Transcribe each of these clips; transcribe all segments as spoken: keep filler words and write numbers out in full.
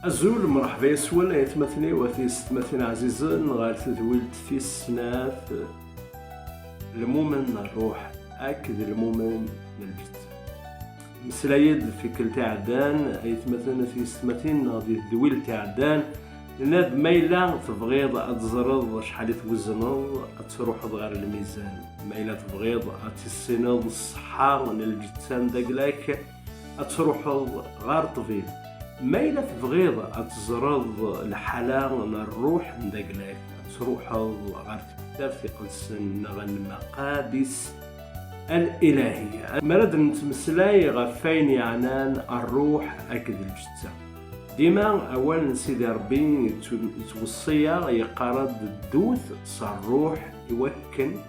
Azul, mṛeḥba yes-wen, ay atmaten-iw, a tiyessetmatin ɛzizen, ɣer tedwilt tis snat, lmumen n ṛṛuḥ akked lmumen n lǧetta. Meslay-d tikkelt iɛeddan, ay atmaten, a tiyessetmatin, neɣ di tedwilt iɛeddan, nenna-d ma yella tebɣiḍ ad teẓreḍ acḥal i twezneḍ, ad truḥeḍ ɣer lmizan. Ma yella tebɣiḍ ad tissineḍ ṣṣeḥḥa n lǧetta n dagla-k, ad truḥeḍ ɣer ṭṭbib. Ma yella tebɣiḍ ad teẓreḍ lḥala n ṛṛuḥ n dagla-k, ad truḥeḍ ɣer tektabt iqedsen neɣ lmaqadis al-ilahiya. Mi ara d-nettmeslay ɣef wayen yeɛnan ṛṛuḥ akked lǧetta, dima awal n Sidi Ṛebbi yettw-, yettweṣṣi-yaɣ, yeqqar-d: "Ddut s ṛṛuḥ iwakken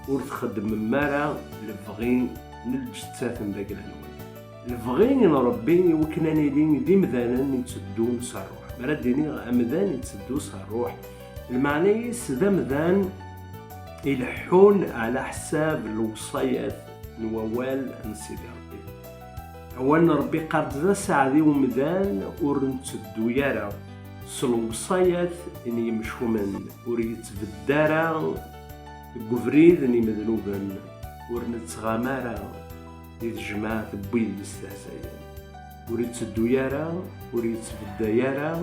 ur txeddmem ara lebɣi n lǧettat n dagla-nwen." Lebɣi n Ṛebbi iwakken ad nili d imdanen itteddun s ṛṛuḥ. Mi ara d-iniɣ amdan itteddu s ṛṛuḥ, lmeɛna-is d amdan ileḥḥun ɛla ḥsab lewṣayat n wawal n Sidi Ṛebbi. Awal n Ṛebbi qqar-d: "D aseɛdi umdan ur netteddu ara s lewṣayat n yimcumen, ur yettbedda ara deg ubrid n yimednuben, ur nettɣama ara di tejmaɛt n wid yestehzayen." Ur yetteddu ara, ur yettbedday ara,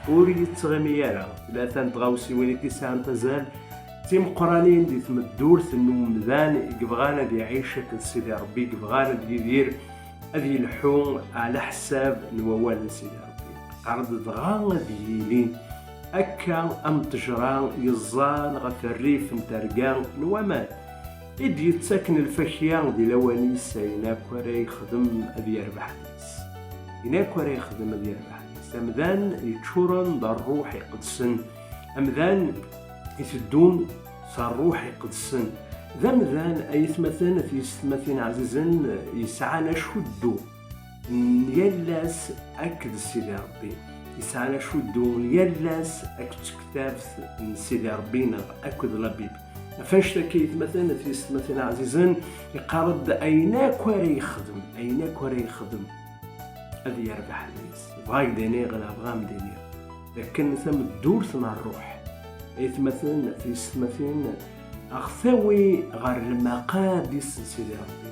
ur yettɣimi ara. Tlata n tɣawsiwin i k-isɛan azal d timeqqranin di tmeddurt n umdan i yebɣan ad iɛic akked Sidi Ṛebbi, i yebɣan ad yidir, ad yelḥu ɛla ḥsab n wawal n Sidi Ṛebbi. Qqar-d: "Dɣa ad yili akka am ttejra yeẓẓan ɣef rrif n terga n waman, i d-yettaken lfakya di lawan-is, ayen akk ara yexdem ad yerbeḥ deg-s." Ayen akk ara yexdem ad yerbeḥ deg-s. Amdan yeččuren d ṛṛuḥ iqedsen, amdan iteddun s ṛṛuḥ iqedsen, d amdan, ay atmaten, a tiyessetmatin ɛzizen, yesɛan acuddu n yal ass akked Sidi Ṛebbi. Yesɛan acuddu n yal ass akked tektabt n Sidi Ṛebbi neɣ akked la Bible. Ɣef annect-agi, ay atmaten, a tiyessetmatin ɛzizen, iqqar-d ayen akk ara yexdem, ayen akk ara yexdem, ad yerbeḥ deg-s. Bɣiɣ ad d-iniɣ, neɣ bɣiɣ ad d-iniɣ d akken tameddurt n ṛṛuḥ, ay atmaten, a tiyessetmatin, a ɣ-tawi ɣer lmaqadis n Sidi Ṛebbi.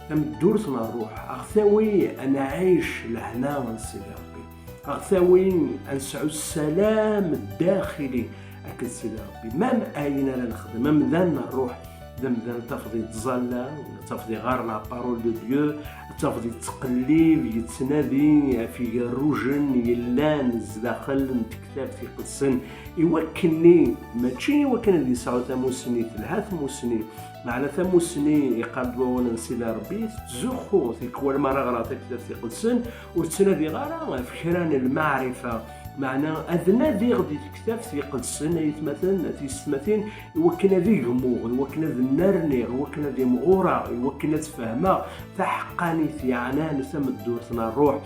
Tameddurt n ṛṛuḥ, a ɣ-tawi ad nɛic lehna n Sidi Ṛebbi, a ɣ-tawi ad nesɛu ssalam ddaxili akked Sidi Ṛebbi. Mam ayen ara nexdem, amdan n ṛṛuḥ d amdan tafeḍ yettẓalla, tafeḍ iɣar la parole de Dieu, tafeḍ yettqellib, yettnadi ɣef igerrujen yellan zdaxel n tektabt iqedsen, iwakken-nni, mačči iwakken ad yesɛu tamussni, telha tmussni, meɛna tamussni, iqqar-d wawal n Sidi Ṛebbi, tettzuxxu tikwal mi ara ɣreɣ taktabt iqedsen, ur ttnadiɣ ara ɣef kra n lmaɛrifa, meɛna ad nadiɣ di tektabt iqedsen, ay atmaten, a tiyessetmatin, iwakken ad igmuɣ, iwakken ad nnerniɣ, iwakken ad imɣureɣ, iwakken ad fehmeɣ taḥeqqanit yeɛnan tameddurt n ṛṛuḥ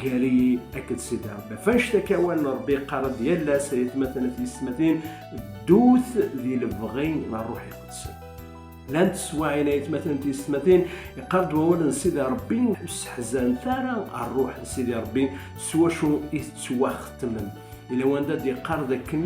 gar-i akked Sidi Ṛebbi. Ɣef annect-agi, awal n Ṛebbi yeqqar-d yal ass, ay atmaten, a tiyessetmatin, ddut di lebɣi n ṛṛuḥ iqedsen. Llant teswaɛin, ay atmaten, a tiyessetmatin, iqqar-d wawal n Sidi Ṛebbi: "Ur sseḥzanet ara ṛṛuḥ n Sidi Ṛebbi s wacu i tettwaxetmem." Yella wanda d-yeqqar d akken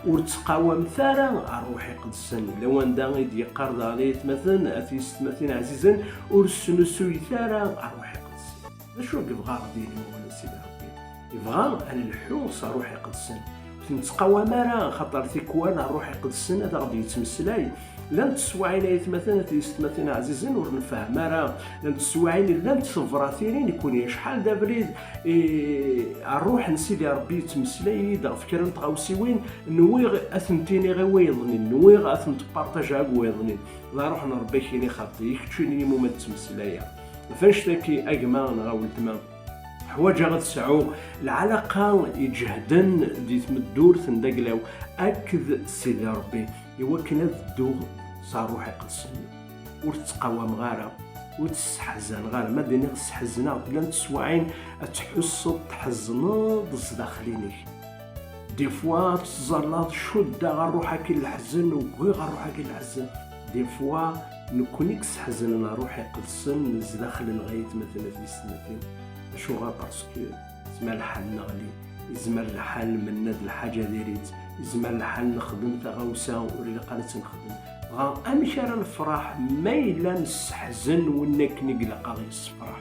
ur ttqawamet ara ṛṛuḥ iqedsen. Yella wanda i d-yeqqar daɣen, ay atmaten, a tiyessetmatin ɛzizen, ur snusuy ara ṛṛuḥ iqedsen. D acu i yebɣa ad d-yini wawal n Sidi Ṛebbi? Yebɣa ad nleḥḥu s ṛṛuḥ iqedsen. Ur t-nettqawam ara, axaṭer tikwal ṛṛuḥ iqedsen ad aɣ-d-yettmeslay. Llant teswaɛin, ay atmaten, a tiyessetmatin ɛzizen, ur nfehhem ara. Llant teswaɛin, llant tebratin i nekkni. Acḥal d abrid, eh, ṛṛuḥ n Sidi Ṛebbi yettmeslay-iyi-d ɣef kra n tɣawsiwin, nwiɣ ad tent-iniɣ i wayeḍnin, nwiɣ ad tent-partajeɣ akked wayeḍnin. D aṛuḥ n Ṛebbi i k-ini xaṭi, i keččini iwumi d-ttmeslayeɣ. Ɣef annect-agi, a gma neɣ a weltma, ḥwaǧeɣ ad sɛuɣ lɛalaqa iǧehden di tmeddurt n dagla-w akked Sidi Ṛebbi, iwakken ad dduɣ s ṛṛuḥ iqedsen. Ur ttqawameɣ ara, ur ttseḥzaneɣ ara. Ma d-iniɣ sseḥzneɣ, llant teswaɛin ad tḥusseḍ tḥezneḍ zdaxel-inek. Des fois ad tettẓallaḍ: "Cuddeɣ ṛṛuḥ-agi n leḥzen, ugiɣ ṛṛuḥ-agi n leḥzen." Des fois nekkni i yesseḥznen ṛṛuḥ iqedsen zdaxel-nneɣ, ay atmaten, a tiyessetmatin. Acuɣer? Parce que tmalḥa-nneɣ li Izmer lḥal nenna-d lḥaǧa diri-tt, izmer lḥal nexdem taɣawsa ur ilaq ara ad tt-nexdem. Dɣa amek ara nefreḥ ma yella nesseḥzen win akken i ilaq ad ɣ-yessefreḥ?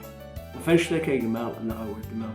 Ɣef annect-agi a gma neɣ a weltma,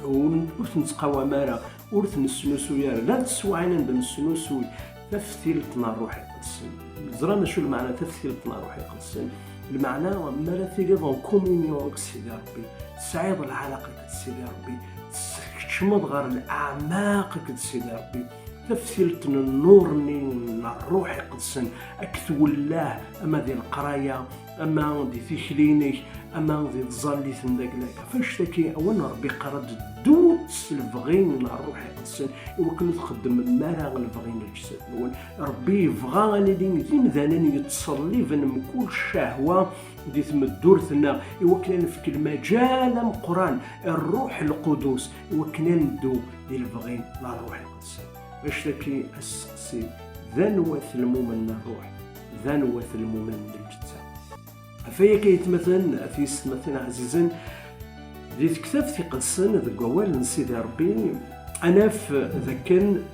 ur, ur t-nettqawam ara, ur t-nesnusuy ara, la d teswaɛin anda nesnusuy taftilt n Ṛṛuḥ Iqedsen. Teẓram d acu lmeɛna taftilt n Ṛṛuḥ Iqedsen? Lmeɛna mi ara tiliḍ en communion akked Sidi Ṛebbi, tesɛiḍ lɛalaqa akked Sidi Ṛebbi, tkeččmeḍ ɣer leɛmaq akked Sidi Ṛebbi, taftilt n nnur-nni n Ṛṛuḥ Iqedsen, ad k-twellah ama di leqraya, ama di tikli-inek, ama di tẓallit n dagla. Ɣef annect-agi, awal n Ṛebbi yeqqar-d, ddut s lebɣi n Ṛṛuḥ Iqedsen, i wakken ur txeddmem ara lebɣi n lǧesd-nwen. Ṛebbi yebɣa ad nili d imdanen yettṣelliben mkul ccahwa di tmeddurt-nneɣ, i wakken ad nefk lmaǧal ameqqran i Ṛṛuḥ Lqudus, i wakken ad neddu di lebɣi n Ṛṛuḥ Iqedsen. Annect-agi asteqsi, d anwa-t lmumen n ṛṛuḥ, d anwa-t lmumen n lǧetta? Ɣef wayagi aytmaten, at yessetmaten ɛzizen, di tektabt iqedsen deg wawal n Sidi Ṛebbi, ad naf d akken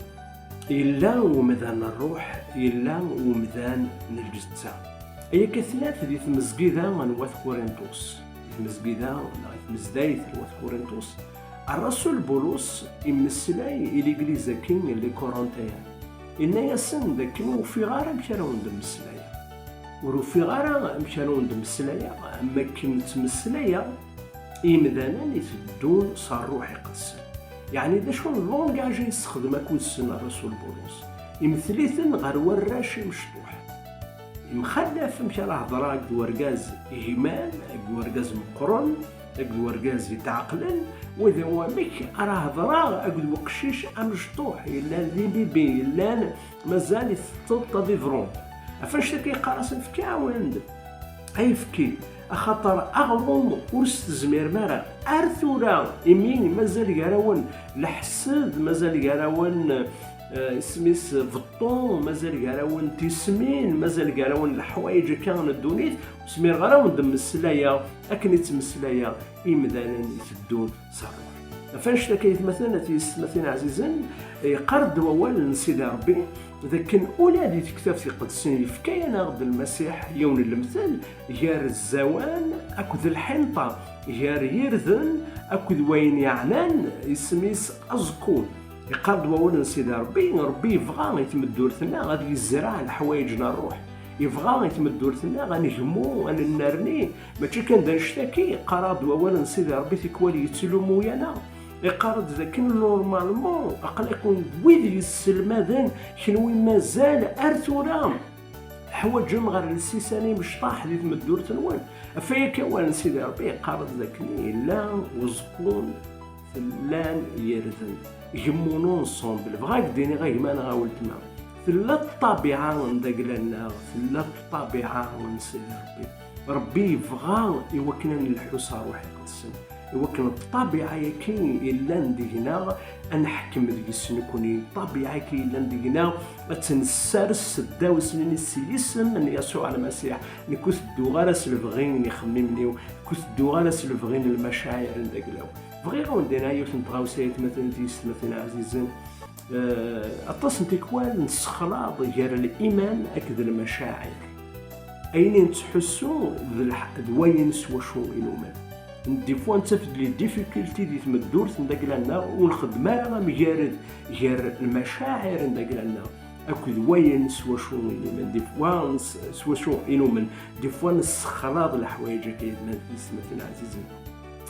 yella umdan n ṛṛuḥ, yella umdan n lǧetta. Ayagi ad t-naf di tmezgida n wat Kurintus, di tmezgida neɣ di tmezdayt n wat Kurintus, Ṛṛasul Bulus immeslay i Legliz-agi n Likurintiyen. Inna-yasen d akken ur ufiɣ ara amek ara wen-d-mmeslayeɣ. Ur ufiɣ ara amek ara wen-d-mmeslayeɣ, am wakken ttmeslayeɣ i yimdanen iteddun s Ṛṛuḥ Iqedsen. Yeɛni d acu n langage i yessexdem akked-sen Ṛṛasul Bulus? Imtel-iten ɣer warrac imecṭuḥ. Yemxallaf amek ara hedreɣ akked wergaz gman, akked wergaz meqqren, akked wergaz yetɛeqlen, wid wamek ara hedreɣ akked weqcic amecṭuḥ yellan d ibibi, yellan mazal iteṭṭeḍ tabibront. Ɣef annect-agi yeqqar-asen, efk-awen-d ayefki, axaṭer aɣrum ur s-tezmirem ara ar tura, imi mazal gar-awen leḥsed, mazal gar-awen, eh, isem-is beṭṭu, mazal gar-awen tismin, mazal gar-awen leḥwayeǧ akka n ddunit, ur zmireɣ ara ad wen-d-mmeslayeɣ akken i ttmeslayeɣ i yimdanen iteddun s ṛṛuḥ. Ɣef annect-agi aytmaten, at yessetmaten ɛzizen, yeqqar-d wawal n Sidi Ṛebbi d akken ula di tektabt iqedsen yefka-yaneɣ-d Lmasiḥ yiwen n lemtel gar zzawan akked lḥinṭa, gar yirden akked wayen yeɛnan isem-is aẓekkun. Yeqqar-d wawal n Sidi Ṛebbi, Ṛebbi yebɣa i tmeddurt-nneɣ ad yezreɛ leḥwayeǧ n ṛṛuḥ. Yebɣa i tmeddurt-nneɣ ad negmu, ad nennerni. Mačči kan d annect-agi, yeqqar-aɣ-d wawal n Sidi Ṛebbi tikwal yettlumu-yaneɣ. Yeqqar-d d akken normalement aql-aken d wid yesselmaden, kenwi mazal ar tura teḥwaǧem ɣer lsisan imecṭaḥ di tmeddurt-nwen. Ɣef wayagi awal n Sidi Ṛebbi yeqqar-d d akken yella uẓekkun, llan yirden, gemmon ensemble. Bɣiɣ ad k-d-iniɣ a gma neɣ a weltma, tella ṭṭabiɛa n dagla-nneɣ, tella ṭṭabiɛa n Sidi Ṛebbi. Ṛebbi yebɣa i wakken ad nelḥu s Ṛṛuḥ Iqedsen, i wakken ṭṭabiɛa-agi yellan deg-neɣ ad neḥkem deg-s nekni, ṭṭabiɛa-agi yellan deg-neɣ ad tt-nessares seddaw snini s yisem n Yasuɛ Lmasiḥ. Nekk ur tedduɣ ara s lebɣi n yixemmimen-iw, nekk ur tedduɣ ara s lebɣi n lmacaɛir n dagla-w. Bɣiɣ ad wen-d-iniɣ yiwet n tɣawsa, aytmaten d yessetmaten ɛzizen. Eh, aṭas n tikwal nessexlaḍ gar liman akked lmacaɛir. Ayen i nettḥussu d lḥ-, d wayen s wacu i numen. Des fois nettaf-d les difficultés di tmeddurt n dagla-nneɣ, ur nxeddem ara amgared gar lmacaɛir n dagla-nneɣ akked wayen s wacu i numen. Des fois s-, s wacu i numen. Des fois nessexlaḍ leḥwayeǧ-agi, aytmaten d yessetmaten ɛzizen.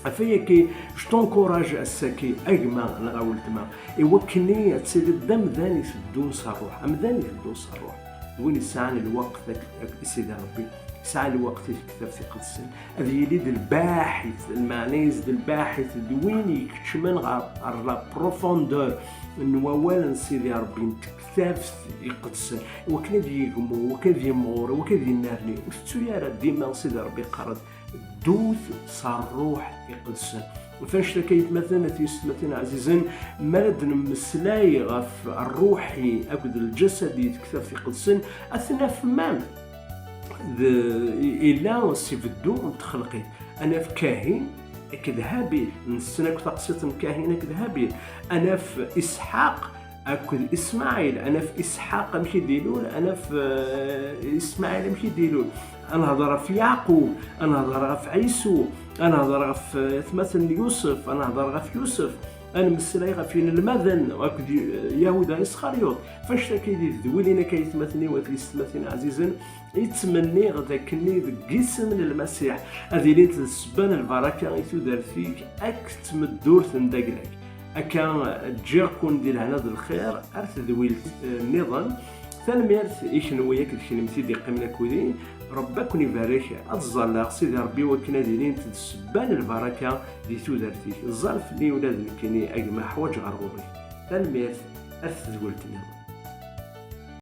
Ɣef wayagi, je t'encourage ass-agi, a gma neɣ a weltma, i wakken ad tiliḍ d amdan iteddun s ṛṛuḥ, amdan iteddun s ṛṛuḥ, d win yesɛan lweqt ak-, ak-, i Sidi Ṛebbi, yesɛa lweqt i tektabt iqedsen, ad yili d lbaḥit, lmeɛna-is d lbaḥit, d win ikeččmen ɣer, ɣer la profondeur n wawal n Sidi Ṛebbi, n tektabt iqedsen, i wakken ad yegmu, i wakken ad yimɣur, i wakken ad yennerni. Ur tettu ara dima Sidi Ṛebbi yeqqar-d, ddut s ṛṛuḥ iqedsen. Ɣef annect-agi aytmaten, at yessetmaten ɛzizen, mi ara d-nemmeslay ɣef ṛṛuḥi akked lǧasadi i tektabt iqedsen, ad t-naf ma d, i-, illa s ibeddu n txelqit. Ad naf Kahin, akked Habil, nessen akk taqsiṭ n Kahin akked Habil, ad naf Isḥaq akked Ismaɛil, ad naf Isḥaq amek i d-ilul, ad naf eh, Ismaɛil amek i d-ilul, ad nehder ɣef Yeɛqub, ad nehder ɣef Ɛisu, ad nehder ɣef eh, atmaten n Yusef, ad nehder ɣef Yusef, ad nemmeslay ɣef yinelmaden akked eh, Yahuda Isxaryut. F annect-agi d-, d wid-in akka, aytmaten-iw, at yessetmatin ɛzizen, i ttmenniɣ d akken deg yisem n Lmasiḥ ad ilint d ssebba n lbaraka i tudert-ik akked tmeddurt n daglag. Akka ǧǧiɣ-ken di lehna d lxir ar tedwilt eh, nniḍen. Tanemmirt i kenwi akked kennemti d-iqqimen akked-i. Rebbi ad ken-ibarek, ad ẓẓalleɣ Sidi Rebbi wakken ad ilint d ssebba n lbaraka di tudert-ik. Ẓẓal fell-i ula d nekkini a gma ḥwaǧeɣ ar ɣur-k. Tanemmirt, ar tedwilt nniḍen.